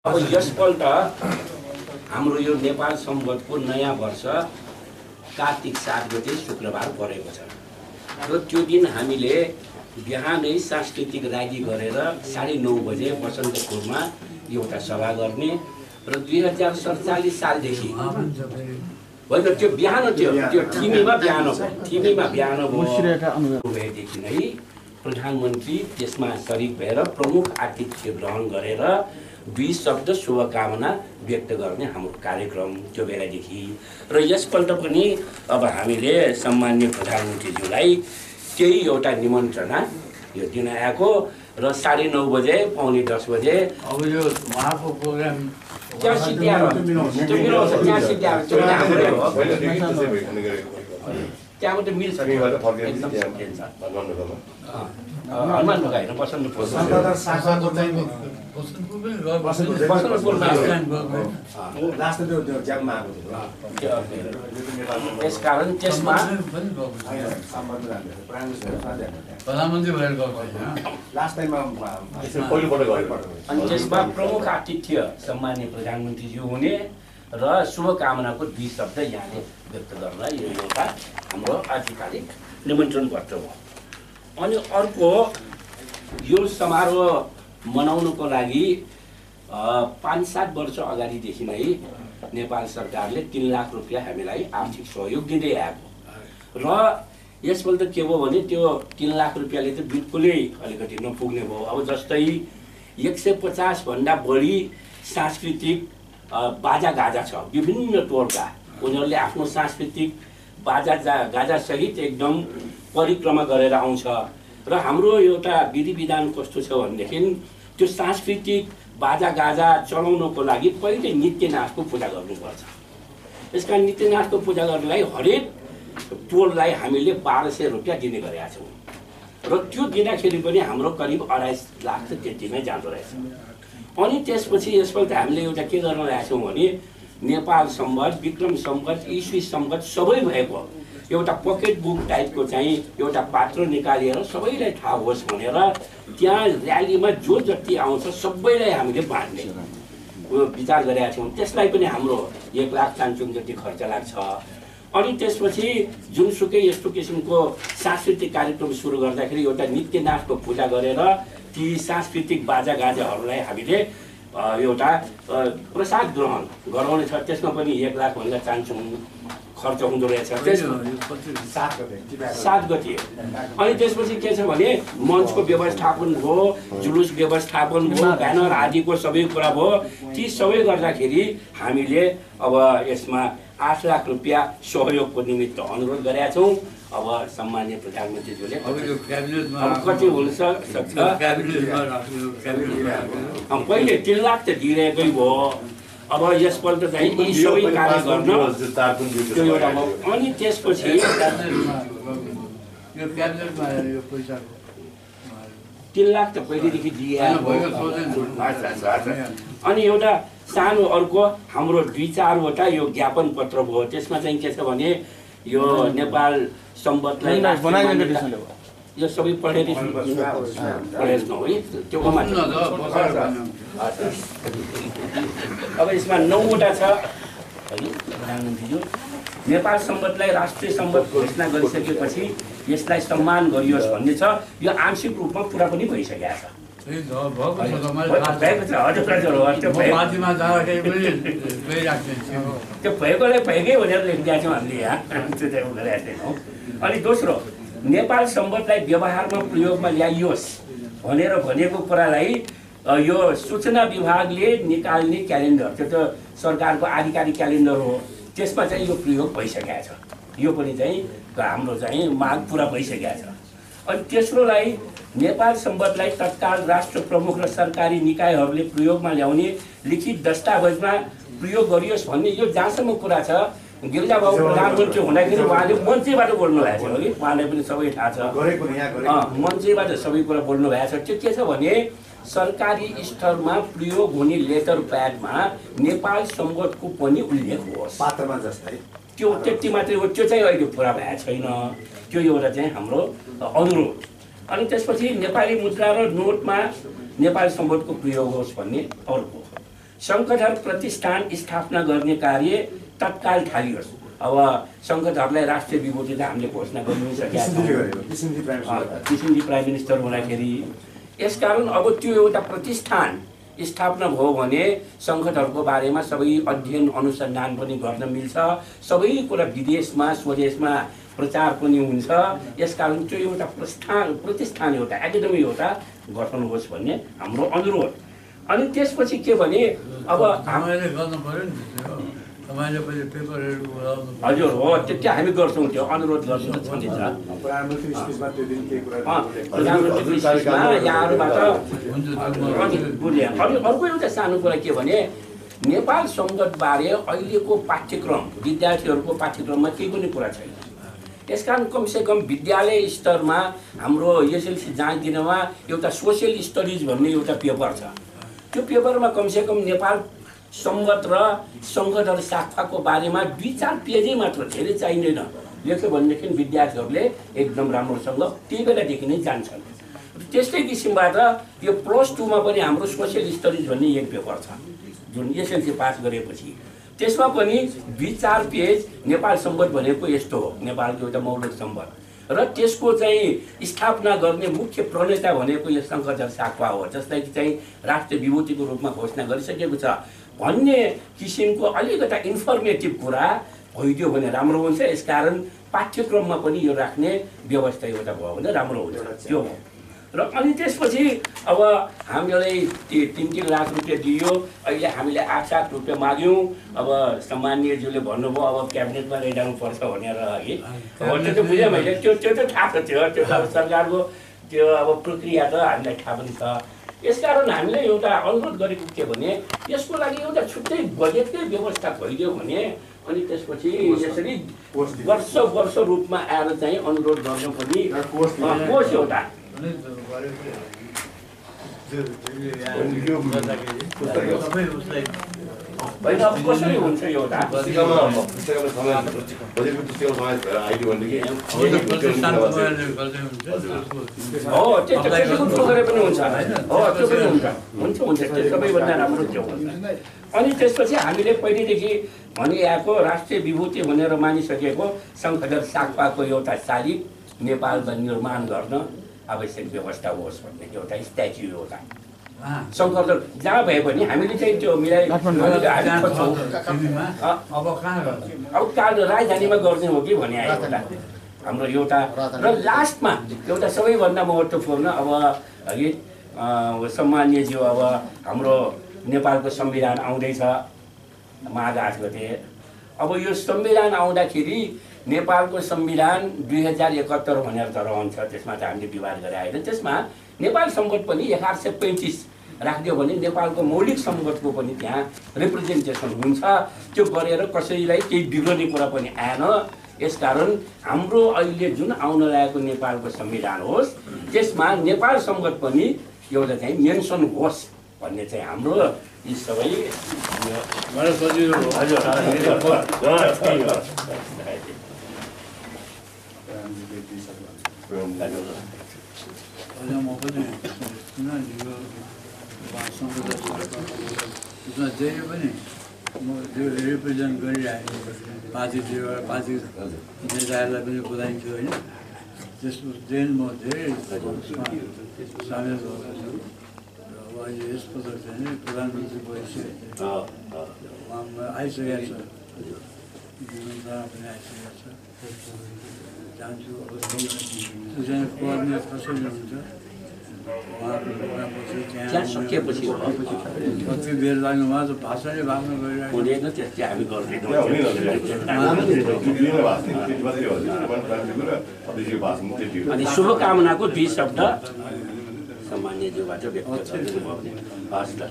अब यसपल्ट हाम्रो यो नेपाल सम्वतको नयाँ वर्ष कार्तिक 7 गते शुक्रबार परेको छ र त्यो दिन हामीले बिहानै सांस्कृतिक र्याली गरेर 9:30 बजे बसन्तपुरमा एउटा सभा गर्ने र 2047 सालदेखि होइन त्यो बिहान त्यो ठिमीमा बिहान भएदेखि नै प्रधानमन्त्री त्यसमा सरिक भएर प्रमुख आतिथ्य ग्रहण गरेर 2 शब्द शुभकामना व्यक्त गर्ने हाम्रो कार्यक्रम त्यो बेलादेखि र यसपल्ट पनि अब हामीले सम्माननीय प्रधानमन्त्रीज्यूलाई केही एउटा निमन्त्रणा यो दिन आएको र 9:30 बजे 9:45 बजे अब यो उहाँको प्रोग्राम त्यहाँ सिद्ध्याएर त्यहाँबाट मिल्छ हनुमान ढोका होइन बसन्तपुर त्यसकारण त्यसमा प्रधानमन्त्री भएर अनि त्यसमा प्रमुख आतिथ्य सम्मान्य प्रधानमन्त्रीज्यू हुने र शुभकामनाको 2 शब्द यहाँले व्यक्त गर्न यो एउटा हाम्रो आधिकारिक निमन्त्रण पत्र हो। अनि अर्को यो समारोह मनाउनको लागि 5-7 वर्ष अगाडिदेखि नै नेपाल सरकारले 3 लाख रुपियाँ हामीलाई आर्थिक सहयोग दिँदै आएको र यसपल्ट के भयो भने त्यो 3 लाख रुपियाँले त बिल्कुलै अलिकति नपुग्ने भयो। अब जस्तै 150 भन्दा बढी सांस्कृतिक बाजा गाजा छ विभिन्न टोलका, उनीहरूले आफ्नो सांस्कृतिक बाजा गाजा सहित एकदम परिक्रमा गरेर आउँछ र हाम्रो एउटा विधि विधान कस्तो छ भनेदेखि त्यो सांस्कृतिक बाजा गाजा चलाउनको लागि पहिले नृत्य नाचको पूजा गर्नुपर्छ। यसका नृत्य नाचको पूजा गर्नलाई हरेक टोललाई हामीले 1200 रुपियाँ दिने गरेका छौँ र त्यो दिँदाखेरि पनि हाम्रो करिब 2.5 लाख त त्यतिमै जाँदो रहेछ। अनि त्यसपछि यसपल्ट हामीले एउटा के गर्न लागेका छौँ भने नेपाल सम्वत, विक्रम सम्वत, ईस्वी सम्वत सबै भएको एउटा पकेट बुक टाइपको चाहिँ एउटा पात्र निकालेर सबैलाई थाहा होस् भनेर त्यहाँ र्यालीमा जो जति आउँछ सबैलाई हामीले बाँड्ने विचार गरेका छौँ। त्यसलाई पनि हाम्रो 1 लाख चान्चुङ जति खर्च लाग्छ। अनि त्यसपछि जुनसुकै यस्तो किसिमको सांस्कृतिक कार्यक्रम सुरु गर्दाखेरि एउटा नृत्य नाचको पूजा गरेर ती सांस्कृतिक बाजा गाजाहरूलाई हामीले एउटा प्रसाद ग्रहण गराउने छ। त्यसमा पनि 1 लाख भन्दा चान्चुङ खर्च हुँदो रहेछ 7 गते। अनि त्यसपछि के छ भने मञ्चको व्यवस्थापन भयो, जुलुस व्यवस्थापन भयो, ब्यानर आदिको सबै कुरा भयो। ती सबै गर्दाखेरि हामीले अब यसमा 8 लाख रुपियाँ सहयोगको निमित्त अनुरोध गरेका छौँ। अब सम्मान्य प्रधानमन्त्रीज्यूले कति हुन सक्छ पहिले 3 लाख त दिइरहेकै भयो। अब यसपल्ट चाहिँ यी सबै कार्य गर्न त्यो एउटा भयो। अनि त्यसपछि 3 लाख त पहिलेदेखि दिएको। अनि एउटा सानो अर्को हाम्रो 2-4 यो ज्ञापन पत्र भयो। त्यसमा चाहिँ के छ भने यो नेपाल सम्वतलाई यो सबै पढेर त्यो अब यसमा 9वटा छ प्रधानमन्त्रीज्यू। नेपाल सम्वतलाई राष्ट्रिय सम्वत घोषणा गरिसकेपछि यसलाई सम्मान गरियोस् भन्ने छ। यो आंशिक रूपमा पुरा पनि भइसकेको छ। त्यो भएकोलाई भएकै भनेर लेखिदिएका छौँ हामीले यहाँ त्यो चाहिँ गरेका छैनौँ। अनि दोस्रो नेपाल सम्वतलाई व्यवहारमा प्रयोगमा ल्याइयोस् भनेर भनेको कुरालाई यो सूचना विभागले निकाल्ने क्यालेन्डर, त्यो त सरकारको आधिकारिक क्यालेन्डर हो, त्यसमा चाहिँ यो प्रयोग भइसकेको छ। यो पनि चाहिँ हाम्रो चाहिँ माग पुरा भइसकेको छ। अनि तेस्रोलाई नेपाल सम्वतलाई तत्काल राष्ट्र प्रमुख र सरकारी निकायहरूले प्रयोगमा ल्याउने लिखित दस्तावेजमा प्रयोग गरियोस् भन्ने यो जहाँसम्म कुरा छ। गिरिजाबाबु प्रधानमन्त्री हुँदाखेरि उहाँले मञ्चैबाट बोल्नु भएको छ कि उहाँलाई पनि सबै थाहा छ, मञ्चैबाट सबै कुरा बोल्नु भएको छ। त्यो के छ भने सरकारी स्तरमा प्रयोग हुने लेटर प्याडमा नेपाल सम्वतको पनि उल्लेख होस् पात्रमा जस्तै। त्यो त्यति मात्रै हो, त्यो चाहिँ अहिले पुरा भएको छैन। त्यो एउटा चाहिँ हाम्रो अनुरोध। अनि त्यसपछि नेपाली मुद्रा र नोटमा नेपाल सम्वतको प्रयोग होस् भन्ने अर्को। शङ्करधर प्रतिष्ठान स्थापना गर्ने कार्य तत्काल थालियोस्। अब शङ्करधरलाई राष्ट्रिय विभूति त हामीले घोषणा गरिसकेका छौँ, किसिमजी प्राइम मिनिस्टर हुँदाखेरि। यसकारण अब त्यो एउटा प्रतिष्ठान स्थापना भयो भने शङ्करधरको बारेमा सबै अध्ययन अनुसन्धान पनि गर्न मिल्छ, सबै कुरा विदेशमा स्वदेशमा प्रचार पनि हुन्छ। यसकारण त्यो एउटा प्रतिष्ठान एउटा एकाडेमी एउटा गठन होस् भन्ने हाम्रो अनुरोध। अनि त्यसपछि के भने अब हामीले गर्नु पर्यो नि, तपाईँले पनि पेपरहरू बोलाउनु। हजुर हो, त्यो हामी गर्छौँ, त्यो अनुरोध गर्छौँ छँदैछ। प्रधानमन्त्री स्पिचमा त्यो दिन के कुरा प्रधानमन्त्री स्पिचमा यहाँहरूबाट बुझेँ। अनि अर्को एउटा सानो कुरा के भने नेपाल सङ्कटबारे अहिलेको पाठ्यक्रम विद्यार्थीहरूको पाठ्यक्रममा केही पनि कुरा छैन। यसकारण कमसेकम विद्यालय स्तरमा हाम्रो एसएलसी जाँच दिनमा एउटा सोसियल स्टडिज भन्ने एउटा पेपर छ। त्यो पेपरमा कमसेकम नेपाल संवत र सङ्कटहरु शाखाको बारेमा 2-4 पेजै मात्र, धेरै चाहिँदैन, लेख्यो भनेदेखि विद्यार्थीहरूले एकदम राम्रोसँग त्यही बेलादेखि नै जान्छन्। त्यस्तै किसिमबाट यो +2 मा पनि हाम्रो सोसियल स्टडिज भन्ने एक पेपर छ जुन एसएलसी पास गरेपछि त्यसमा पनि 2-4 पेज नेपाल संवत भनेको यस्तो हो, नेपालको एउटा मौलिक संवत र त्यसको चाहिँ स्थापना गर्ने मुख्य प्रणेता भनेको यो शङ्करधर शाक्वा हो, जसलाई चाहिँ राष्ट्रिय विभूतिको रूपमा घोषणा गरिसकेको छ भन्ने किसिमको अलिकता इन्फर्मेटिभ कुरा भइदियो भने राम्रो हुन्छ। यसकारण पाठ्यक्रममा पनि यो राख्ने व्यवस्था एउटा भयो भने राम्रो हुन्छ त्यो हो। र अनि त्यसपछि अब हामीलाई 3-3 लाख रुपियाँ दियो, अहिले हामीले 8 लाख रुपियाँ माग्यौँ। अब सम्माननीयज्यूले भन्नुभयो अब क्याबिनेटमा ल्याइरहनु पर्छ भनेर है, त्यो त बुझेँ मैले, त्यो त थाहा थियो, त्यो त अब सरकारको त्यो अब प्रक्रिया त हामीलाई थाहा पनि छ। यसकारण हामीले एउटा अनुरोध गरेको के भने यसको लागि एउटा छुट्टै बजेटकै व्यवस्था भइदियो भने अनि त्यसपछि यसरी वर्ष रूपमा आएर चाहिँ अनुरोध गर्नु पनि कोष एउटा होइन कसरी हुन्छ एउटा हो त्यसको गरे पनि हुन्छ हो, त्यो पनि हुन्छ त्यो सबैभन्दा राम्रो त्यो हुन्छ। अनि त्यसपछि हामीले पहिलेदेखि भनिआएको राष्ट्रिय विभूति भनेर मानिसकेको शङ्करधर शाक्वाको एउटा शालिग नेपालमा निर्माण गर्न आवश्यक व्यवस्था होस् भन्ने एउटा स्ट्याच्यु एउटा शङ्करधर जहाँ भए पनि हामीले चाहिँ त्यो मिलाइ अब कहाँ राजधानीमा गर्ने हो कि भने एउटा हाम्रो एउटा र लास्टमा एउटा सबैभन्दा महत्त्वपूर्ण अब है सम्माननीयज्यू अब हाम्रो नेपालको संविधान आउँदैछ माघ 8 गते। अब यो संविधान आउँदाखेरि नेपालको संविधान 2071 भनेर त रहन्छ, त्यसमा त हामीले विवाद गरे होइन। त्यसमा नेपाल संवत पनि 1135 राखिदियो भने नेपालको मौलिक संवतको पनि त्यहाँ रिप्रेजेन्टेसन हुन्छ। त्यो गरेर कसैलाई केही बिग्रने कुरा पनि आएन। यसकारण हाम्रो अहिले जुन आउन लागेको नेपालको संविधान होस् त्यसमा नेपाल संवत पनि एउटा चाहिँ मेन्सन होस् भन्ने चाहिँ हाम्रो यी सबै उसमा धेरै पनि म त्यो रिप्रेजेन्ट गरिरहेको पार्टीबाट पार्टी नेताहरूलाई पनि बोलाइन्छु होइन। त्यसको दिन म धेरै सामेल भएको छु। अब अहिले यसपल्ट चाहिँ प्रधानमन्त्री भइसकेको उहाँमा आइसकेको छ, पनि आइसकेको छ। जान्छु अब सुजना कोअर्डिनेट कसरी हुन्छ उहाँको प्रोग्रामपछि त्यहाँ सकिएपछि कति बेर लाग्नु उहाँ त भाषणै भाषण गरिरहेको अनि शुभकामनाको 2 शब्द सम्माननीयज्यूबाट व्यक्त गर्नुभयो भने हस् त।